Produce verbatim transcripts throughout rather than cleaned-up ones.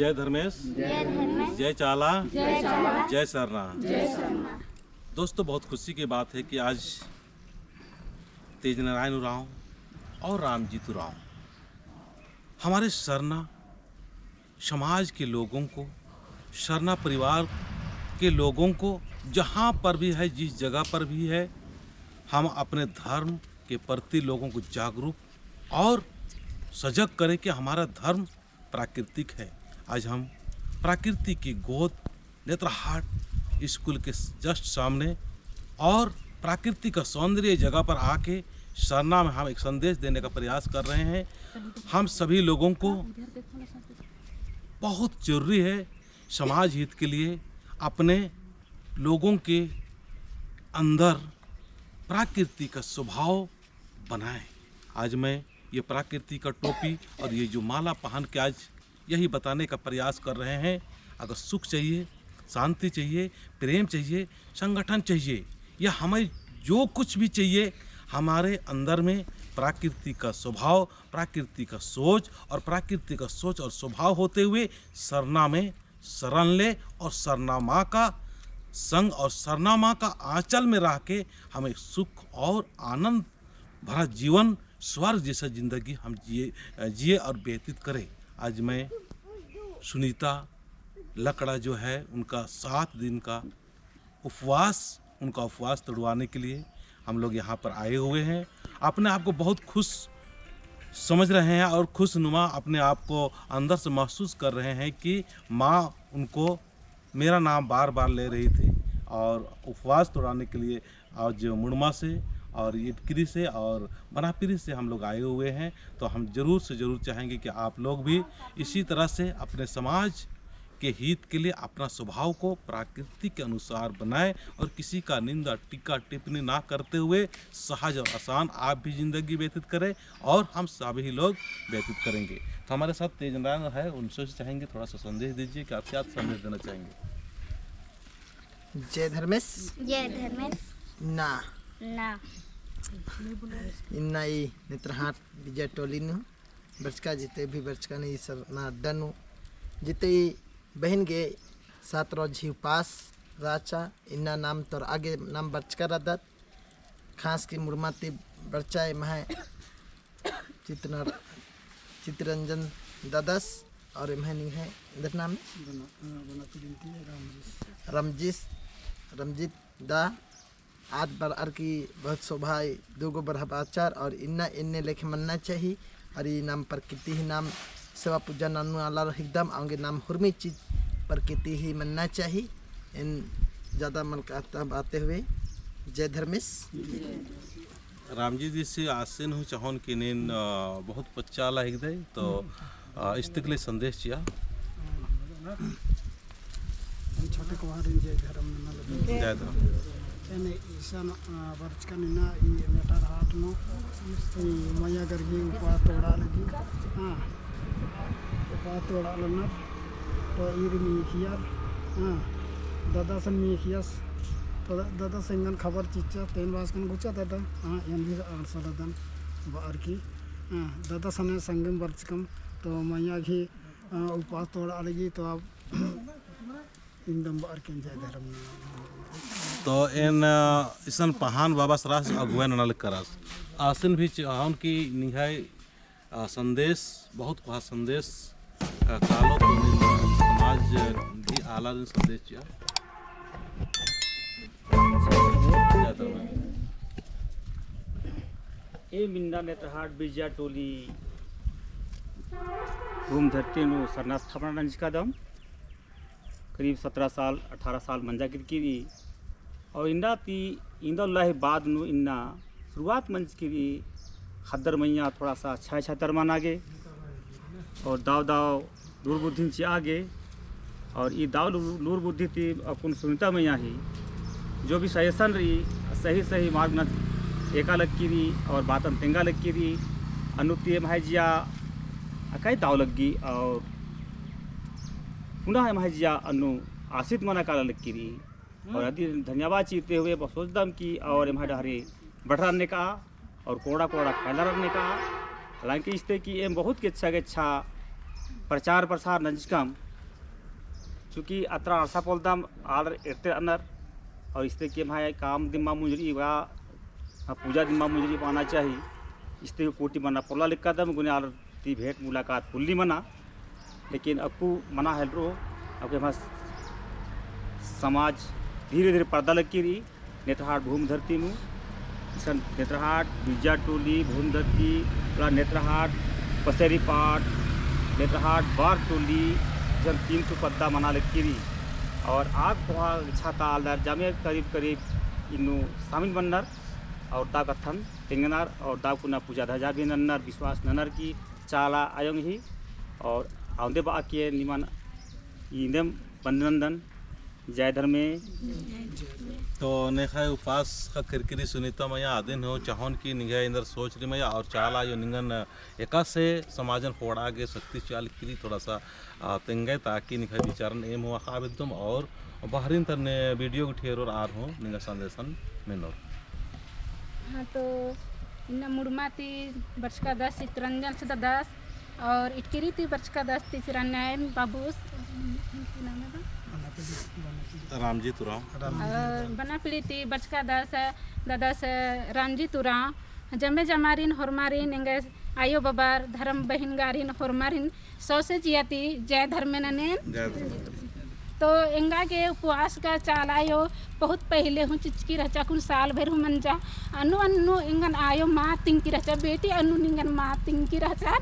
जय धर्मेस। जय धर्मेस। जय चाला। जय चाला। जय सरना। जय सरना। दोस्तों, बहुत खुशी की बात है कि आज तेज नारायण उराँव और रामजीत उराँव हमारे सरना समाज के लोगों को, सरना परिवार के लोगों को, जहाँ पर भी है, जिस जगह पर भी है, हम अपने धर्म के प्रति लोगों को जागरूक और सजग करें कि हमारा धर्म प्राकृतिक है। आज हम प्राकृतिक की गोद नेतरहाट स्कूल के just सामने और प्राकृतिक का सौंदर्य जगह पर आके सरना में हम एक संदेश देने का प्रयास कर रहे हैं। हम सभी लोगों को बहुत जरूरी है समाज हित के लिए अपने लोगों के अंदर प्राकृतिक का स्वभाव बनाएं। आज मैं ये प्राकृतिक का टोपी और ये जो माला पहन के आज यही बताने का प्रयास कर रहे हैं, अगर सुख चाहिए, शांति चाहिए, प्रेम चाहिए, संगठन चाहिए, या हमें जो कुछ भी चाहिए, हमारे अंदर में प्राकृतिक का स्वभाव, प्राकृतिक का सोच और प्राकृतिक का सोच और स्वभाव होते हुए सरना में शरण ले और सरना माँ का संग और सरना माँ का आंचल में रह के हमें सुख और आनंद भरा जीवन, स्वर्ग जैसा जिंदगी हम जिए, जिए और व्यतीत करें। आज मैं सुनीता लकड़ा जो है, उनका सात दिन का उपवास, उनका उपवास तोड़वाने के लिए हम लोग यहाँ पर आए हुए हैं। अपने आप को बहुत खुश समझ रहे हैं और खुशनुमा अपने आप को अंदर से महसूस कर रहे हैं कि माँ उनको मेरा नाम बार-बार ले रही थी और उपवास तोड़ाने के लिए आज मुड़मा से और इटकिरी से और बनापिरी से हम लोग आए हुए हैं। तो हम जरूर से जरूर चाहेंगे कि आप लोग भी इसी तरह से अपने समाज के हित के लिए अपना स्वभाव को प्राकृतिक के अनुसार बनाएं और किसी का निंदा, टीका, टिप्पणी ना करते हुए सहज और आसान आप भी जिंदगी व्यतीत करें और हम सभी लोग व्यतीत करेंगे। तो हमारे साथ तेज नारायण है, उनसे चाहेंगे थोड़ा सा संदेश दीजिए कि आप क्या संदेश देना चाहेंगे? जय धर्मेस। जय धर्मेस। ना। ना। इन्ना ई नेतरहाट बिज्जा टोली नू बरचका जिते भी बरचका नू ई सरना अड्डा नू जिते ई बहिन गे सात रोज ही उपास राचा इन्ना नाम तोर आगे नाम बरचका रदत। खास की मुड़मा ती बरचा एम्है चितनर-, चितरंजन ददस और एम्है निंग्है एन्देर नाम? बना-, अ, बनापिरी ती रमजीस। रमजीस, रमजीत दा, आद बरअर की बहुत शोभा ई दुगो बरहबाचर और इन्ना एन्ने लेखे मन्ना चाही। और ई नाम प्रकृति ही नाम सेवा पूजा नन्नू आलर हिकदम, औंगे नाम हुरमी चीज प्रकृति ही मन्ना चाही। एन ज्यादा मल कहता बाते हुए, जय धर्मेस। रामजी जी से आसिन हूँ चाहोन कि नीन, अ, बहुत पच्चा आला हिकदय, तो, अ, इस्तिकले संदेश चिआ। छोटे कोहारिन जय धर्म नना लगी। जय धर्म। एने इसन, अ, बरचकन इन्ना ई नेतरहाट नू, ई मइया गरही उपा तोड़ा लगी। हाँ। उपा तोड़ा लनर, तो ईर मीखियर, हाँ। ददसन मीखियस, तो द-, ददस एंगन खबर चिच्चा, तेन बासकन गुचा ददा, हाँ, एन भी आंसर दन, बअर की, हाँ, ददसने संगेम बरचकम, तो मइया गही, हाँ, उपास तोड़ा लगी, तो अब इन्दम बअर की जय धर्म। तो एन, अ, इसन पहान बाबा सरास अगुवाई नना लगकरस। आसिन भी चाहोन कि निंग्है, अ, संदेश, बहुत कोहा संदेश, अ, कालो तो नीन समाज भी आलारिन संदेश चिआ। जय धर्म। एम इन्ना नेतरहाट बिज्जा टोली भूम धरती नू सरना स्थापना नंजकादम। करीब सत्रह साल, अठारह साल मंजा केरकी रई। और इन्ना ती इन्दा उल्ला ही बाद नू इन्ना शुरुआत मंजकी रई। ख़द्दर मइय्याँ थोड़ा सा अच्छा अच्छा तरमना गे और दव दव लूर बुद्धिन चिआ गे। और ई दव लू-, लूर बुद्धि ती अक्कुन सुनीता मइय्याँ ही जो भी suggestion रई, सही सही मार्ग नू एका लग्गी रई और बातन तेंगा लग्गी रई। अन्नु ती एम्है जिया अकय दव लग्गी और पुनः एम्है जिया अन्नु आसित मना काला लग्गी रई। और अदिन धन्यवाद चिअते हुए बस सोचदम कि और एम्है डहरे बढ़रआ नेका और कोड़ा कोड़ा फैलारआ नेका। हालांकि इस्ते कि एम बहुत गेच्छा गेच्छा प्रचार प्रसार नंजकम, चूँकि अतरा अंड़सा पोल्लदम आलर एरते रअनर, और इसते कि एम्है काम दिम मा मुंजरी बा, हाँ, पूजा दिम मा मुंजरी बअना चाही, इसते कोटी मना पोल्ला लिक्कादम, गुने आलर ती भेंट मुलाकात पोल्ली मना, लेकिन अक्कु मना हेलरो, अक्कु एम्है समाज धीरे-धीरे परदा लग्गी रई, नेतरहाट भूमि धरती नू, इसन नेतरहाट, बिज्जा टोली, भूमि धरती, ला नेतरहाट, पसेरी पाट, नेतरहाट, बार टोली, इसन तीन ठो पद्दा मना लग्गी रई। और आद कोहा इच्छा ता आलर जामे करीब करीब इन्नु शामिल मन्नर और दव कत्थन तेंगनर और दव कुना पूजा धजा भी नन्नर, विश्वास नन्नर कि चाला आयोंग ही। और औंदे बआ के निमन इन्देम बंद नन्दन। जय धर्मे। तो नेखय उपास का किरकिरी सुनीता मया अदिन हो चाहोन कि निंग्है एन्देर सोच रई मया और चाला आयो निंगन एकासे समाजन ख़ोंड़आ गे शक्ति चिआ लगी रई थोड़ा सा, आ, तेंगय ताकि निंग्है विचारन एम हो अख़आ बेद्दम और बहरिन तरने video गुट्ठी एरोर आर हो निंग्है संदेशन मेनोर। हाँ, तो इन्ना मुड़मा ती बरचका दस चितरंजन से ददस और इटकिरी ती बरचका दस ती चिरंजन बाबूस, रामजीत उराँव। और बनापीढ़ी ती बरचका दस ददस रामजीत उराँव। जम्मे जमारिन होरमारिन एंगे आयो बबार धर्म बहिन गारिन होरमारिन सौंसे जिया ती जय धर्मे ननेन। जय धर्मे। तो एंगा गे उपवास का चाला आयो बहुत पहिले हूँ चिचकी रहचा, कुन साल भर हूँ मंजा। अन्नु अन्नु एंगन आयो मा तिंकी रहचा, बेटी अन्नु निंगन मा तिंकी रहचा।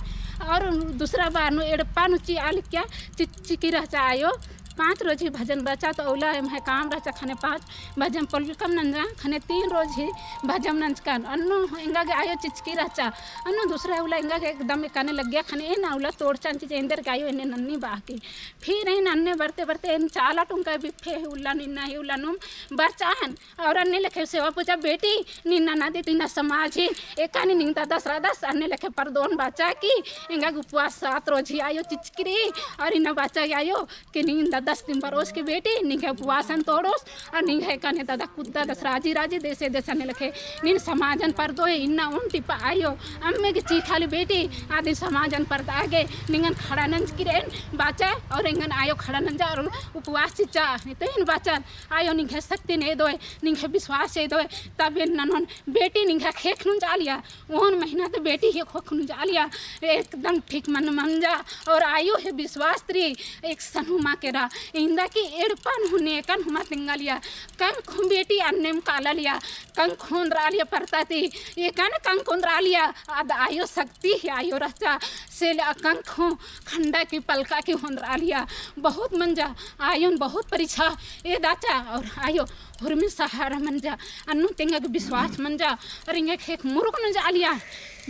और दूसरा बार नू एड़पा नू चिआ लिक्किया चिचकी रहचा आयो। पाँच रोज ही भजन बचा तो उल्ला एम्है काम रहचा, खने पाँच भजन पोल्लकम नंजा, खने तीन रोज ही भजन नंजकन। अन्नु एंगा गे आयो चिचकी रहचा, अन्नु दूसरा उल्ला एंगा गे एकदम एकाने लग्गिया, खने एन उल्ला तोड़चन चिच्चा एन्देर गे आयो एन्ने नन्नी बआ की। फिर एन अन्ने बरते बरते एन चाला टोंका बिफे ही उल्ला नू इन्ना ही उल्ला नूम बरचान। और अन्ने लेखे सेवा पूजा बेटी, नीन नना दे, तीना समाज ही, एकानी निंग ददस रअदस, अन्ने लेखे परदोन बाचा की, एंगा गे उपवास सात रोज ही आयो चिचकी रई, और इन्ना बाचा की आयो, कि नीन ददस दिम बरओस की बेटी, निंग्है उपवासन तोड़ोस, और निंग्है एकाने ददा कुद्दादस राजी राजी, देसे देसे अन्ने लेखे, नीन समाजन परदोय, इन्ना ओन टिपा आयो, अम्मे गे चीखाली बेटी, आदिन समाजन परदआ गे, निंगन खड़ा नंजकी रई एन बाचा, और एंगन आयो खड़ा नंजा, और उपवास चिच्चा, तो एन बाचा, आयो निंग्है शक्तिन एदोय, निंग्है विश्वास एदोय, तब एन ननोन बेटी निंग्है ख़ेख़ नू जालिया, ओन महीना ते बेटी ही ख़ेख़ नू जालिया, एकदम ठीक मन मंजा, और आयो ही विश्वास ती एकसन हूँ मा केरा, इन्दा की एड़पन हूँ नेकन हूँ मा तिंगालिया, कंख हूँ बेटी अन्नेम कालालिया, कंख हूँ ओन्द्रालिया परता ती, एकाने कंख ओन्द्रालिया, आद आयो शक्ति ही आयो रहचा, से ले कंख हूँ खंडा की पलका की हूँ ओन्द्रालिया, बहुत मंजा, आयोन बहुत परीक्षा एदाचा, और आयो हुरमी सहारा मंजा, अन्नु तेंगा गे विश्वास मंजा, और एंगा ख़ेख़ मुरुक नू जालिया,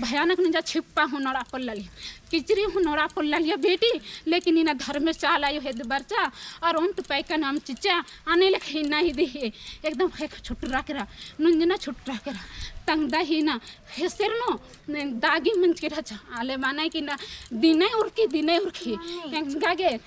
भयानक नू जा छिप्पा हूँ नोड़ा पोल्लालिया, किचरी हूँ नोड़ा पोल्लालिया बेटी, लेकिन इन्ना धर्मेस चाला आयो हेद्द बरचा, और ओन्ट पैका नाम चिच्चा, अन्ने लेखे इन्ना ही देहे, एकदम ख़ेख़ छुटरा केरा, नुंजना छुटरा केरा, तंगदा ही ना, ख़ेसेर नू, दागी मंजकी रहचा, आले माना कि ना, दिने उरखी, दिने उरखी, एंगा गे,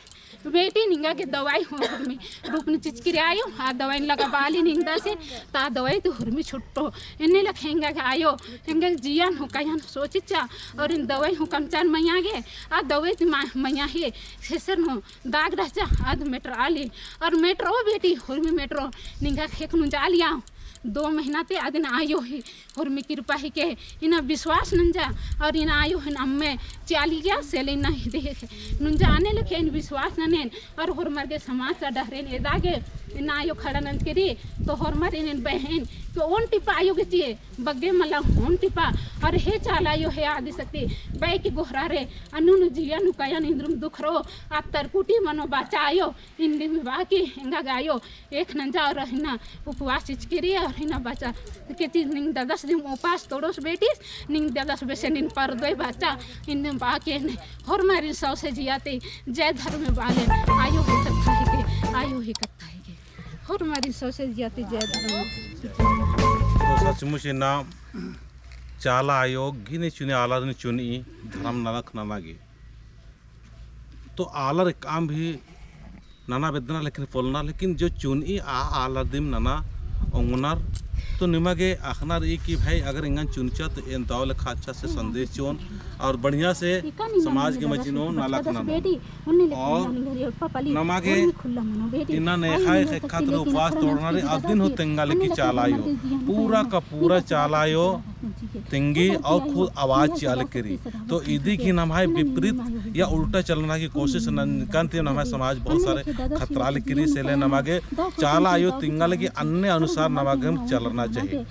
बेटी निंगा गे दवाई हूँ हुरमी रूप नू चिचकी रई आयो, आ दवाई लगाबाली निंगदस, ता दवाई ती हुरमी छुट्टो। एन्ने लेखे एंगा गे आयो, एंगा गे जिया नू कयन सोचिचा, और एन दवाई हूँ कमचन मइय्याँ गे, आ दवाई ती मा-, मइय्याँ ही ख़ेसेर नू दाग रहचा, आद मेटराली, और मेटरो बेटी, हुरमी मेटरो, निंगा ख़ेख़ नू जालिया। दो महीना ती अदिन आयो ही, होरमी किरपा हिके, इन्ना विश्वास नंजा, और इन्ना आयो हन अम्मे चाली गया, सेले इन्ना ही देखे। नुंजा अन्ने लेखे इन्ना विश्वास ननेन, और होरमर गे समाज ता डहरेन एदा गे, इन्ना आयो खड़ा नंजकी रई, तो होरमर इन्ना बहन, तो ओन टिपा आयो गे चिए, बग्गे मला ओन टिपा, और हे चाला आयो हे आदिशक्ति, बई की गोहरारे, अन्नु नू जिया नू कयन इन्द्रिम दुख रओ, आ तरकुटी मनो बाचा आयो, इन्द्रिम बाकी एंगा गे आयो, एक नंजा और हिना उपवास चिचकी रई और हिना बाचा। के ती निंग ददस दिम उपास तोड़ोस बेटीस, निंग ददस बेसे नीन परदोय बाचा, इन्ने बाके ने होरमारिन सौंसे जिया ती जय धर्मे बाले, आयो ही कत्था हिके, आयो ही कत्था हिके। होरमारिन सौंसे जिया ती जय धर्मे। तो सचमुच इन्ना चाला आयो गिने चुने आलारिन चुनी धर्म ननख नना गे। तो आलर एकअम भी नना बेद्दनर लेकिन पोल्लनर, लेकिन जो चुनई आ आलर दिम नना ओंगनर, तो निमा गे अख़ना रई कि भाई अगर एंगन चुनचा तो एन दव लेखा अच्छा से संदेश चिओन और बढ़िया से समाज के मझी नू नलख ननोन। और नमा गे इन्ना नेख़ा ख़ेक्खा तरा उपवास तोड़ना रई, अदिन हूँ तेंगा लगी चाला आयो, पूरा का पूरा चाला आयो तेंगी और खुद आवाज चिआ लगी रई। तो इदी की नम्है विपरीत या उल्टा चलना की कोशिश ननकन ती नम्है समाज बहुत सारे खतरा लगी रई, से ले नमा गे चाला आयो तेंगा लगी अन्ने अनुसार नमा गे चलना चाहिए।